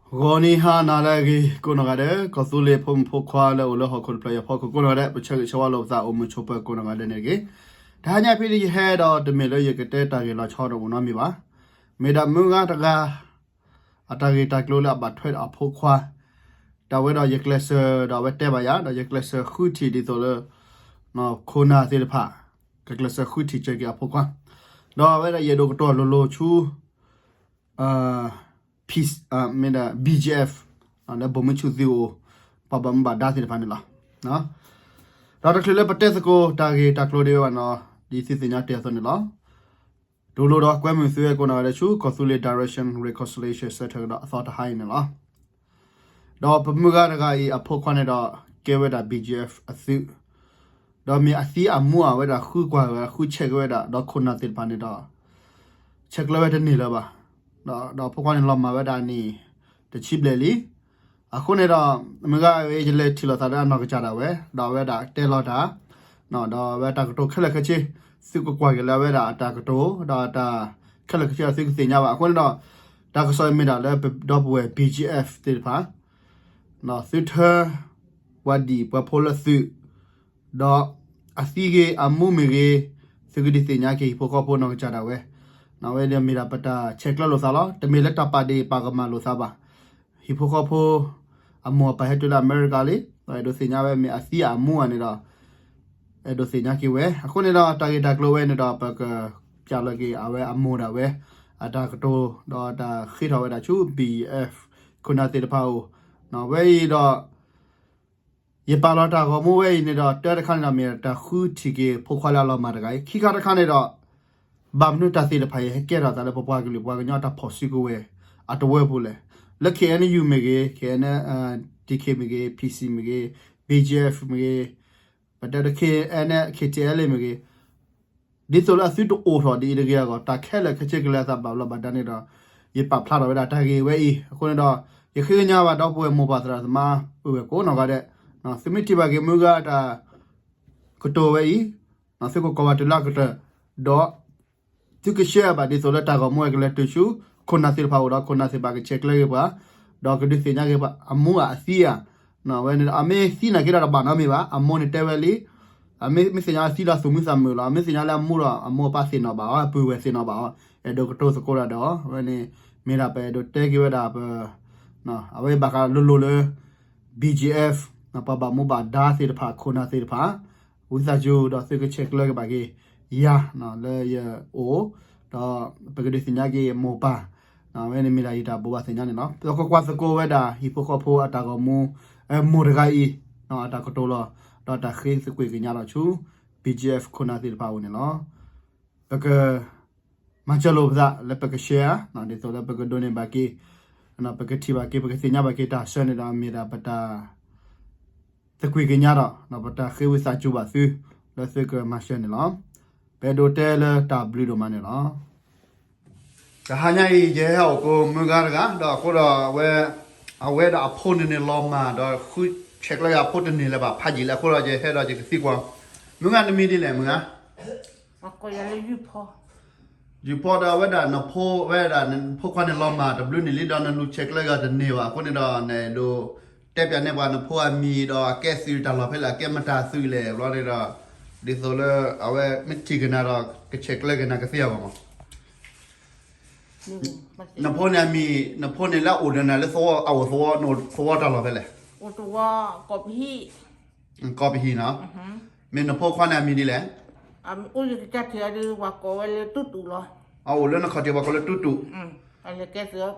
ဂီၤနံၤဟါနၤလၢအဂ့ၤ ကိးနီၢ်ဂၤဒဲး, ကီၢ်သူလ့ၤဖိမုၣ်ဖိခွါလၢအိၣ်လၢဟီၣ်ခိၣ်တဖျၢၣ်အံၤအဖီခိၣ်ကိးနီၢ်ဂၤဒဲး, ပဆၢဂ့ၤဆၢဝါလိာ်ပသးအိၣ်မုာ်ဆိးပၢၤကိးနီၢ်ဂၤဒဲးန့ၣ်တက့ၢ်. တဟါညါဖဲန့ၣ် ယဟဲဒီးတမ့ၢ်လၢယကတဲတၢ်ဂ့ၢ်လီၤဆီဒီးအိၣ်နီတမံၤဘၣ်. မ့ၢ်ဒၣ်မုၢ်ဂၤတဂၤ အတၢ်ဂ့ၢ်တၢ်ကျိၤလၢအဘၣ်ထွဲဒီးအဖိခွါ, တၢ်ဝဲဒီးယကျဲးစၢးဒီးအဝဲတဲဘၣ်ယၤ ဒီးယကျဲးစၢးဃုထံၣ်ဒ်သိးလၢ ခိၣ်နၢ်သ့ၣ်တဖၣ် ကကျဲးစၢးဃုထံၣ်စၢၤက့ၤအဖိခွါ, ဒီးအဝဲဒၣ်ယအဲၣ်ဒိးကတိၤလိၤလိၤဆူ P မ့ၢ်ဒၣ် BGF လၢဘိၣ်မုၢ်ဆူၣ်သုအိၣ် ပှၤဘၣ်မူဘၣ်ဒါသ့ၣ်တဖၣ်န့ၣ်လီၤ. ဒီးတချုးလၢပတဲသကိးတၢ်ဂ့ၢ်တၢ်ကျိၤဒ်ဝဲဘၣ်နီၤ, ဒ်သုသ့ၣ်ညါတ့ၢ်အသိးန့ၣ်လီၤ. တူၢ်လိာ်ဒီးကွဲမုာ်သုဝဲကိးနီၢ်ဂၤဒဲးဆူ ကီၢ်သူလ့ၤ Direction Reconciliation Center ကဒီးအသီတဟါအံၤန့ၣ်လီၤ. ဒီးပမုၢ်ဂၤတဂၤအံၤအဖိခွါန့ၣ်ဒီး ကဲဝဲဒၣ် BGF အသုး, ဒီးမ့ၢ်အသံအမူအဝဲဒၣ်ဃုကွၢ်ဝဲ ဃုဆဲးက့ၤဝဲဒၣ် ဒီးခိၣ်နၢ်သ့ၣ်တဖၣ်န့ၣ်ဒီး ဆဲးကျၢဝဲတန့ၢ်လၢၤဘၣ်. ဒီးဖိခွါန့ၣ်လီၤမၢ်ဝဲဒၣ်အနံၣ် တဆံဘျဲၣ်လံ. အဃိန့ၣ်ဒီး မုၢ်ဂၤဝဲယလဲၤထံၣ်လိာ်သးလၢအနီၢ်ကစၢ်ဒၣ်ဝဲ ဒီးအဝဲဒၣ်တဲလီၤတၢ် ဒီးအဝဲတၢ်ကတိၤခဲလၢာ်ခဲဆ့ သုကကွၢ်က့ၤလၢအဝဲဒၣ်အတၢ်ကတိၤ ဒီးတၢ်ခဲလၢာ်ခဲဆ့ဒီးသုကသ့ၣ်ညါဘၣ်. အဃိန့ၣ်ဒီး တၢ်ကစီၣ်အံၤမ့ၢ်ဒၣ်လၢပဒီပုၢ်ဝဲၢ် BGF သ့ၣ်တဖၣ် သုထၢ ပှၤဒံၣ်ပှၤဖိလၢသုး ဒီးအသံဂ့ၤအမူမ့ၢ်ဂ့ၤ သုကဒုးသ့ၣ်ညါက့ၤဟံၣ်ဖိဃီဖိနီၢ်ကစၢ်ဒၣ်ဝဲ. အဝဲန့ၣ်မ့ၢ်ဒၣ်ပတၢ်ဆဲးကျၢလိာ်သးလီၤ. တမ့ၢ်လၢတၢ်ပာ်ဒ့ၣ်ပာ်ကမၣ်လိာ်သးဘၣ်. ဟံၣ်ဖိဃီဖိ အမိၢ်အပၢ်ဟဲတုၤလၢအမဲရကၤလံ, ဒီးအဲၣ်ဒိးသ့ၣ်ညါဝဲမ့ၢ်အသံအမူဧါန့ၣ်ဒီး အဲၣ်ဒိးသ့ၣ်ညါက့ၤဝဲ. အဃိန့ၣ်ဒီး တၢ်ဂ့ၢ်တၢ်ကျိၤဝဲန့ၣ်ဒီး ပကပျၢ်လီၤက့ၤအဝဲအမိၢ်ဒၣ်ဝဲ အတၢ်ကတိၤ ဒီးတၢ်ဃ့ထီၣ်ဝဲဒၣ်ဆူ BGF ခိၣ်နၢ်သ့ၣ်တဖၣ်အအိၣ်, ဝဲအံၤဒီး ယပာ်လီၤတၢ်ဂီၤမူဝဲအံၤန့ၣ်ဒီး တၢတခါန့ၣ်ဒီး မ့ၢ်တၢ်ဃုထံၣ်က့ၤဖိခွါလၢအလီၤမၢ်တဂၤအံၤ, ခံခါတခါန့ၣ်ဒီး ဘၣ်မနုၤတၢ်သ့ၣ်တဖၣ်အံၤ ဟဲကဲထီၣ်သးလၢပပှၤကလုာ်ပှၤကညီတၢ်ဖီၣ်စုကဝဲၤအတဝၢပူၤလဲၣ်. လၢ KNU မ့ၢ်ဂ့ၤ, KNDK မ့ၢ်ဂ့ၤ, PC မ့ၢ်ဂ့ၤ, BGF မ့ၢ်ဂ့ၤ, ပတဲဒၣ် KNA KTLA မ့ၢ်ဂ့ၤ, ဒ်သိးလၢအသုတအိၣ်ထီၣ်ဒ်အံၤတဂ့ၤအဂီၢ် တၢ်ခဲလၢာ်ခဲဆ့ကလဲၤအသးဘၣ်ဘျီးဘၣ်ဒါန့ၣ်ဒီး ယပာ်ဖျါထီၣ်ဝဲဒၣ်တၢ်ဂ့ၢ်ဝဲအံၤ. အဃိန့ၣ်ဒီး ယဃ့ကညးဘၣ်ဒီပုၢ်ဝဲၢ်မိၢ်ပၢ်သရၣ်သမါ ပုၢ်ဝဲၢ်ကိးနီၢ်ဂၤဒဲး, သုမ့ၢ်ထံၣ်ဘၣ်က့ၤမုၢ်ဂၤတၢ်ကတိၤဝဲအံၤ သုကကွၢ်ဘၣ်တုၤလၢအကတၢၢ်, ဒီး သုက share ဘၣ်ဒ်သိးလၢတၢ်ဂီၤမူဝဲကလဲၤတုၤဆူ ခိၣ်နၢ်သ့ၣ်တဖၣ်အအိၣ်ဒီး ခိၣ်နၢ်သ့ၣ်တဖၣ်ကဆဲးကျၢက့ၤပှၤ, ဒီးကဒုးသ့ၣ်ညါက့ၤပှၤအမူအသံဧါ. ဝဲန့ၣ်ဒီး အမ့ၢ်သံနာ်က့ဒီးတဘၣ်နီတမံၤဘၣ်, အမိၢ်န့ၣ်တဲဝဲလံ, အမ့ၢ်သ့ၣ်ညါသံလီၤသူၣ်မုာ်သးမုာ်လီၤ, အမ့ၢ်သ့ၣ်ညါလၢအမူဒီး အမိၢ်အပၢ်သ့ၣ်နီၣ်ဘၣ်အီၤ ပုၢ်ဝဲၢ်သ့ၣ်နီၣ်ဘၣ်အီၤ, အဲၣ်ဒိးကတိၤသကိးတၢ်ဒီး ဝဲန့ၣ် မ့ၢ်ဒၣ်ပအဲၣ်ဒိးတဲက့ၤဝဲဒၣ်ပ အဝဲဘၣ်ဃးလိၤလိၤလၢ BGF ပှၤဘၣ်မူဘၣ်ဒါသ့ၣ်တဖၣ် ခိၣ်နၢ်သ့ၣ်တဖၣ် ဝံသးစူၤဒီးသုကဆဲးကျၢက့ၤဘၣ်က့ၤယၤ လၢယအိၣ်, ဒီးပကဒုးသ့ၣ်ညါက့ၤမိၢ်ပၢ်, ဝဲန့ၣ်မ့ၢ်ဒၣ်ယတၢ်ဘိးဘၣ်သ့ၣ်ညါန့ၣ်လီၤ. ဒီးကကွၢ်သကိးဝဲဒၣ် ဟံၣ်ဖိဃီဖိအတၢ်ဂီၤမူ မိၢ်တဂၤအံၤ အတၢ်ကတိၤလီၤ, ဒီးတၢ်ဃ့သကွံာ်ကညးလီၤဆူ BGF ခိၣ်နၢ်သ့ၣ်တဖၣ်အအိၣ်န့ၣ်လီၤ. ပက မၤစၢၤလိာ်ပသးလၢပက share ဒ်သိးလၢပကဒိးန့ၢ်ဘၣ်က့ၤ, ပကထံၣ်ဘၣ်က့ၤ ပကသ့ၣ်ညါဘၣ်က့ၤတၢ်ဆၢန့ၣ်ဒီး မ့ၢ်ဒၣ်ပတၢ်သကွံာ်ကညးဒီး ပတၢ်ဃ့ဝံသးစူၤဘၣ်သု လၢသုကမၤစၢၤန့ၣ်လီၤ. ပအဲၣ်ဒိးတဲလၢတၢ်ဘျုးဒိၣ်မးန့ၣ်လီၤ. တဟါညါအံၤ ယဟဲဟးအိၣ်ကိးမုၢ်ဂၤတဂၤ ဒီးအဃိဒီးအဝဲ အဝဲဒီးအဖိန့ၣ်န့ၣ်လီၤမၢ် ဒီးဃုဆဲးကျၢအဖိတန့ၢ်လၢၤဘၣ်ဖးယံာ်လံ အဃိဒီးယဟဲဒီးယကသံကွၢ် မုၢ်ဂၤနမံၤဒ်လဲၣ်မုၢ်ဂၤ ယုၢ်ဖီဒီးအဝဲဒၣ်နဖိဝဲဒၣ်နဖိခွါန့ၣ်လီၤမၢ်တဘျုးန့ၣ်လံ ဒီးနလူၤဆဲးကျၢက့ၤတန့ၢ်ဘၣ် အဃိန့ၣ်ဒီး နအဲၣ်ဒိးတဲပၠးန့ၢ်ပှၤနဖိအမံၤဒီးအကဲသုးတၢ်လီၢ်ဖဲလဲၣ် အကဲမတၤသုးလဲၣ် ဘျီန့ၣ်ဒီး ဒ်သိးလၢအဝဲမ့ၢ်ထံၣ်က့ၤနၤဒီး ကဆဲးကျၢက့ၤနၤကသ့အဂီၢ်မး နဖိန့ၣ်အမံၤ နဖိန့ၣ်လၢအအိၣ်ဒီးနၤလၢသဝီ အအိၣ်သဝီ နအိၣ်သဝီတၢ်လီၢ်ဖဲလဲၣ် ကီၢ်ပဟံၣ်နီၤ မ့ၢ်နဖိခွါန့ၣ်အမံၤဒ်လဲၣ် အိၣ်လၢနခီၣ်ထံးပှၤကိးလၢတူတူ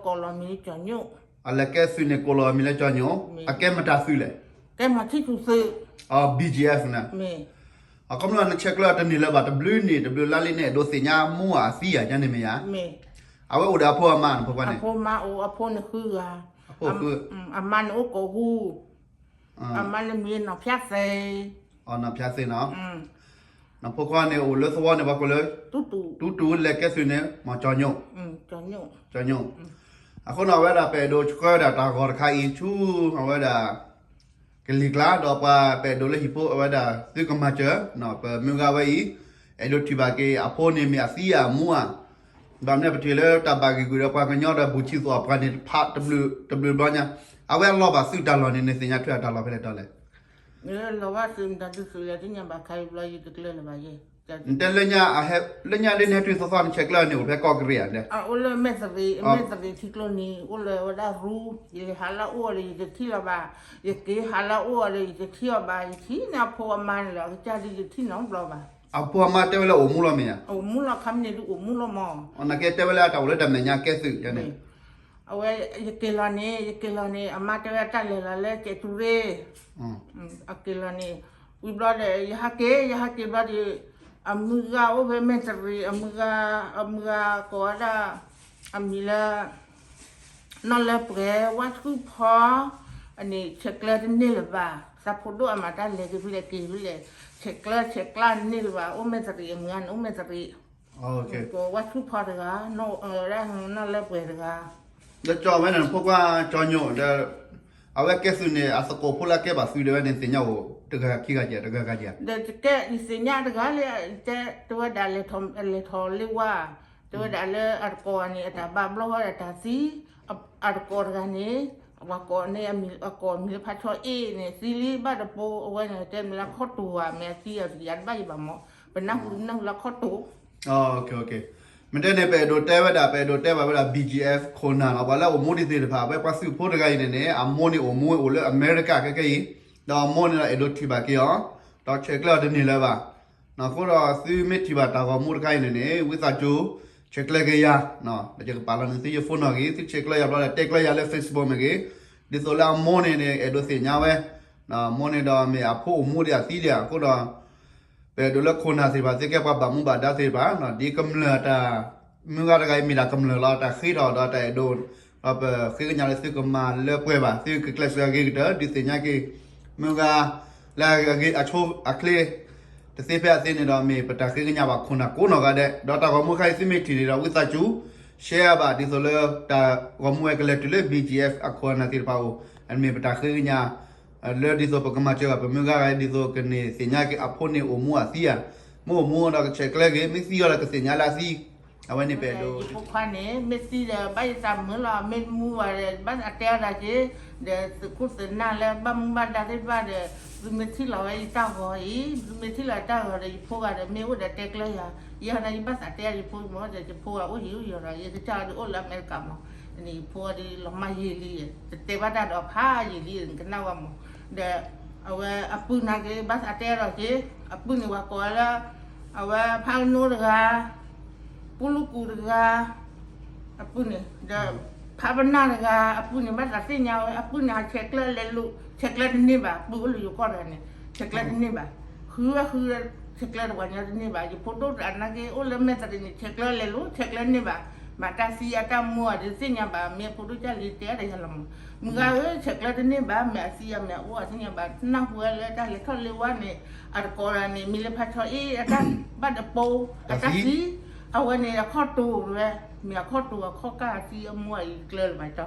အလဲၤကဲသုးန့ၣ်ကိးလီၤမံၤလၢကၠီၤညိၣ် အကဲမတၤသုးလဲၣ် BGF န့ၣ် အခီပညီနဆဲးကျၢတန့ၢ်လၢၤဘၣ် တဘျုးန့ၣ် တဘျုးလါလံန့ၣ် အဲၣ်ဒိးသ့ၣ်ညါမိၢ်အသံဧါ ညါန့ၣ်မ့ၢ်ဧါ အဝဲအိၣ်ဒီးအဖိအမါနဖိခွါန့ၣ် အဖိဃု အမါန့ၣ်အိၣ်ကိးဟူ အမါန့ၣ်မံၤနီၢ်ဖၠါသ့ နီၢ်ဖၠါသ့နီၤ နဖိခွါန့ၣ်အိၣ်လၢသဝီန့ၣ် ပှၤကိးလၢ တူတူလဲၤကဲသုးန့ၣ် မ့ၢ်ကၠီၤညိၣ် ကၠီၤညိၣ် အဃိန့ၣ် အဝဲဒၣ်ပအဲၣ်ဒိးဆှၢဝဲဒၣ်တၢ်ဂီၤတခါအံၤဆူ အဝဲဒၣ် ကလံၤကျါ ဒီးပှၤပအဲၣ်ဒိးလၢဟံၣ်ဖိအဝဲဒၣ် သုကမၤစၢၤ ပမုၢ်ဂၤဝဲအံၤ အဲၣ်ဒိးထံၣ်ဘၣ်က့ၤအဖိန့ၣ်မ့ၢ်အသံဧါအမူဧါ ဘၣ်မနုၤပထံၣ်လၢတၢ်ဘၣ်ဂ့ၢ်ကွံာ်ဒီးပှၤကညီဒီးဘူးဆံသွးပှၤန့ၣ်ဖးတဘျုးဘျီညါ, အဝဲအလီၤဘၣ်သုတၢ်လီၢ်န့ၣ် နသ့ၣ်ညါထွဲအတၢ်လီၢ်ဖဲလဲၣ်တီလဲၣ်. လီၤဘၣ်သုးမတၤဒုးသုးလဲၣ် တညါဘၣ်ခါဘျီယတကျၢၤလၢၤဘၣ်ယဲ နတဲလၢညါ လၢညါဒ်နဟဲတုၤသီသီန့ၣ် ဆဲးကျၢန့ၣ်အိၣ်ဖဲကီၢ်ကရ့ၣ်ဧါ. အိၣ်လၢမဲၢ်သရံး မဲၢ်သရံးထံကျိနံၤ အိၣ်လၢဝဲဒၣ်ရူ ယလဲၤဟးလၢအအိၣ်ဒီး ယတထံၣ်လီၤဘၣ်, ယက့ၤဟးလၢအအိၣ်ဒီး ယတထံၣ်အီၤဘၣ်, ယထံၣ်န့ၢ်အဖိအမါန့ၣ်လီၤ, အကစၢ်ဒ်ယထံၣ်နီတဘျီဘၣ်. အဖိအမါတဲဝဲလၢအိၣ်မူလီၤမ့ၢ်ဧါ. အိၣ်မူလီၤ ခါမ့ၢ်န့ၣ်ဒုးအိၣ်မူလီၤမး. နာ်က့တဲဝဲလၢအတၢ်အိၣ်လၢတၢ်မဲာ်ညါကဲသုးန့ၣ် အဝဲ ယက့ၤလီၤန့ၣ် ယက့ၤလီၤန့ၣ် အမါတဲဝဲတၢ်လဲၤလီၤလၢကဲးတူရ့ အက့ၤလီၤန့ၣ် ဝံၤဘျီဒီး ယဟးက့ၤ ယဟးက့ၤဘျီဒီး အမုၢ်ဂၤအိၣ်ဖဲမဲၢ်တရံး အမုၢ်ဂၤ အမုၢ်ဂၤကိးဝဲဒၣ် အမံၤလၢ နီၢ်လၢပှဲၤ ဝါဆူၣ်ဖီ အန့ၣ် ဆဲးကျၢတန့ၢ်လၢၤဘၣ်, သးဖိဒိၣ်အမၤတၢ်လဲၤက့ၤဖဲလဲၣ်က့ၤဖဲလဲၣ်, ဆဲးကျၢ ဆဲးကျၢတန့ၢ်လၢၤဘၣ်, အိၣ်မဲၢ်တရံး အမုၢ်ဂၤန့ၣ် အိၣ်မဲၢ်တရံး ဝါဆူၣ်ဖီတဂၤ နီၢ်လၢပှဲၤတဂၤ ဒီးကၠီဝဲန့ၣ် ဖိခွါကၠီညိၣ်ဒီး အဝဲကဲသုးန့ၣ် အသကိးဖိလၢအကဲဘၣ်သုးဒီးဝဲန့ၣ် သ့ၣ်ညါအိၣ် တဂၤခံဂၤကဲ တဂၤဂၤကဲ. ဒီးကဲ ယသ့ၣ်ညါတဂၤလၢ တဲဝဲဒၣ် လဲၤထီၣ်လ့ဝါ တဲဝဲဒၣ်လၢအတကိးန့ၣ် အတၢ်ဘၣ်ဘျီဝဲဒၣ်တၢ်သံ အတကိးတဂၤန့ၣ် ပှၤကိးန့ၣ် အကိးမံၤလၢဖးဆီအ့ၣ်န့ၣ် သံလံဘၣ်တပိ အဝဲန့ၣ် တဲမ့ၢ်လၢခီၣ်တိာ်ဧါ မ့ၢ်အသံအီၤတယၤတဘၣ်ယဘၣ်မး, ပနၢ်ဟူနၢ်ဟူလၢခီၣ်တိာ် မ့ၢ်တဲန့ၣ် ပအဲၣ်ဒိးတဲဝဲဒၣ် ပအဲၣ်ဒိးတဲဘၣ်ဝဲဒၣ် ဘံၣ်ကၠံၣ်အဲၣ် ခိၣ်နၢ်လီၤ. ပှၤလၢအအိၣ်မူဒံးသ့ၣ်တဖၣ် အဝဲပှၤသုးဖိတဂၤအံၤန့ၣ်န့ၣ် အမိၢ်န့ၣ်အိၣ်မူအိၣ်လၢအမဲရကၤခဲခဲအံၤ, ဒီးအမိၢ်န့ၣ်ဒီးအဲၣ်ဒိးထံၣ်ဘၣ်က့ၤအီၤ, ဒီးဆဲးကျၢအီၤတန့ၢ်လၢၤဘၣ်. အဃိဒီးသုမ့ၢ်ထံၣ်ဘၣ်တၢ်ဂီၤမူတခါအံၤန့ၣ်န့ၣ် ဝံသးစူၤ ဆဲးကျၢက့ၤယၤ, ဒီးယကပာ်လီၤန့ၢ်သုယ phone နီၣ်ဂံၢ် သုဆဲးကျၢယၤဘျီဒီးတဲကျၢယၤလၢ Facebook မ့ၢ်ဂ့ၤ, ဒ်သိးလၢအမိၢ်န့ၣ်န့ၣ် အဲၣ်ဒိးသ့ၣ်ညါဝဲ, အမိၢ်န့ၣ်ဒီးမ့ၢ်အဖိအိၣ်မူဒံးအသံဒံးအဃိဒီး ပအဲၣ်ဒိးလၢခိၣ်နၢ်သ့ၣ်တဖၣ် သုကဲပှၤဘၣ်မူဘၣ်ဒါသ့ၣ်တဖၣ် ဒ်ကမျၢၢ်တၢ် မုၢ်ဂၤတဂၤအံၤမ့ၢ်ဒၣ်ကမျၢၢ်လီၤ တၢ်ဃ့ထီၣ်ဒီးတၢ်အဲၣ်ဒိး, ဒီးပဃ့ကညးလၢသုကမၤလၢပှဲၤဘၣ် သုကကျဲးစၢးအဂ့ၤကတၢၢ် ဒုးသ့ၣ်ညါက့ၤ မုၢ်ဂၤ လၢအဂ့ၤအဆိအချ့ တသ့ဖဲအသ့န့ၣ်ဒီး မ့ၢ်ပတၢ်ဃ့ကညးဘၣ်ခိၣ်နၢ်ကိးနီၢ်ဂၤဒဲး, ဒီးတၢ်ဂီၤမူခါအံၤသုမ့ၢ်ထံၣ်န့ၣ်ဒီး ဝံသးစူၤ share ဘၣ် ဒ်သိးလၢတၢ်ဂီၤမူဝဲကလဲၤတုၤလၢ ဘံၣ်ကၠံၣ်အဲၣ် အခိၣ်အနၢ်သ့ၣ်တဖၣ်အိၣ်, မ့ၢ်ပတၢ်ဃ့ကညး လၢဒ်သိးပကမၤစၢၤဘၣ်ပမုၢ်ဂၤဂၤ ဒ်သိးကန့ၢ်သ့ၣ်ညါက့ၤအဖိန့ၣ်အိၣ်မူအသံဧါ, မ့ၢ်အိၣ်မူဒီးကဆဲးကျၢက့ၤ မ့ၢ်သံအီၤဒီးကသ့ၣ်ညါလၢအသံ, အဝဲန့ၣ်ပအဲၣ်ဒိး ယဖိခွါန့ၣ် မ့ၢ်သံဒီး ဘၣ်ယသးမုာ်လီၤ မ့ၢ်မူဘၣ်ဒီး ဘၣ်သးတဲအီၤဒၣ်က့ၤ, ဒီးသုးခိၣ်သုးနၢ်လၢဘၣ်မူဘၣ်ဒါသ့ၣ်တဖၣ်ဒီး သုမ့ၢ်ထံၣ်လီၤဝဲယတၢ်ဂီၤအံၤ သုမ့ၢ်ထံၣ်လီၤယတၢ်ဂီၤဒီး ယဖိဂၤဒီး မ့ၢ်အိၣ်ဒီးတဲကျၢယၤ, ယၤဒီး ယဘၣ်သးတဲယဖိမ့ၢ်ဒီး ယဖိဂၤအိၣ်ယံၤအိၣ်ယံၤဒီး ယကစၢ်ဒုးအိၣ်လၢအမဲရကၤမး, န့ၣ်ယဖိဂၤဒုးလီၤမၢ်ယံာ်လံ, တတဲဘၣ်တၢ်ဒီးဖးယံာ်လံ နကနၣ်ဝဲမး, ဒီး အဝဲအပုၢ်နာ်က့ၤ ဘၣ်သးတဲဒီးက့ၤ, အပုၢ်န့ၣ် ပှၤကိးဝဲလၢ အဝဲဖးကနိတဂၤ, ပူလူကူတဂၤ, အပုၢ်န့ၣ် ဒီး ဖးပနၢ်တဂၤ, အပုၢ်န့ၣ် ဘၣ်သးသ့ၣ်ညါဝဲ အပုၢ်န့ၣ် ဟးဆဲးကျၢလဲၤလိာ် ဆဲးကျၢတန့ၢ်ဘၣ်, ပုၢ်အိၣ်လၢယိၤကီၢ်တဂၤန့ၣ် ဆဲးကျၢတန့ၢ်ဘၣ်, ဃုဝဲဃု ဆဲးကျၢတပှၤညီတန့ၢ်ဘၣ်, ယဖိဒိၣ်တဂၤနာ်က့ၤ အိၣ်လၢမဲၢ်တရံးန့ၣ် ဆဲးကျၢလဲၤလိာ် ဆဲးကျၢန့ၢ်ဘၣ်, မ့ၢ်တၢ်သံအတၢ်မူအီၤဒုးသ့ၣ်ညါဘၣ်, မ့ၢ်အဖိဒိၣ်ကၢ်လံၤတဲအီၤဒီးယၤလီၤမး, မုၢ်ဂၤဧၢ ဆဲးကျၢတန့ၢ်ဘၣ်, မ့ၢ်အသံအမ့ၢ်အအိၣ်အသ့ၣ်ညါဘၣ်, နၢ်ဟူဝဲလၢတၢ်လဲၤထီၣ်လ့ဝါန့ၣ် အတကိးတဂၤန့ၣ် မံၤလၢဖးဆီအ့ၣ် အတၢ်ဘၣ်တပိ အတၢ်သံ, အဝဲန့ၣ်အခီၣ်တိာ်ဝဲ, မ့ၢ်အခီၣ်တိာ်အခီၣ်ကၢ်အသံအမူအံၤတကျၢၤလၢၤဘၣ်တီ,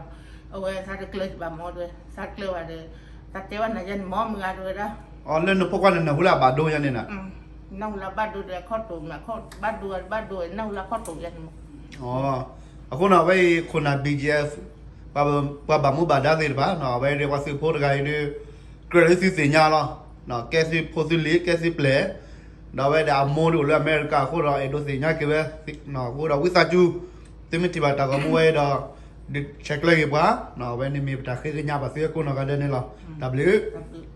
အဝဲသးတကျၢၤဘၣ်မ့ၢ်ဒီး သးကျၢၤဘၣ်ဒီး သးတဲဘၣ်နၤယဲန့ၣ်မ့ၢ်မုၢ်ဂၤတဲဝဲဒၣ်, အီၤလၢနဖိခွါန့ၣ်နၢ်ဟူလၢအဘၣ်ဒိယဲန့ၣ်နၤ, နၢ်ဟူလၢအဘၣ်ဒိဒီးအခီၣ်တိာ်မ့ၢ်အခီၣ်ဘၣ်ဒိ ဘၣ်ဒိနၢ်ဟူလၢအခီၣ်တိာ်ယဲန့ၣ်မး အဃိန့ၣ် အဝဲအံၤခိၣ်နၢ် ဘံၣ်ကၠံၣ်အဲၣ် ပှၤဘၣ်မူဘၣ်ဒါသ့ၣ်တဖၣ် အဝဲဒၣ်ပှၤသုးဖိတဂၤအံၤဒုး ကြၢးလၢသုသ့ၣ်ညါလီၤ, ကဲသုဖိသုလံၤ ကဲသုပျဲၢ်, ဒီးအဝဲဒၣ်အမိၢ်ဒုးအိၣ်လၢအမဲရကၤအဃိဒီး အဲၣ်ဒိးသ့ၣ်ညါက့ၤဝဲ, အဃိဒီးဝံသးစူၤ သုမ့ၢ်ထံၣ်ဘၣ်တၢ်ဂီၤမူဝဲအံၤဒီး ဒုးဆဲးကျၢက့ၤပှၤ, အဝဲန့ၣ်မ့ၢ်ပတၢ်ဃ့ကညးဘၣ်သုကိးနီၢ်ဂၤဒဲးန့ၣ်လီၤ. တၢ်ဘျုး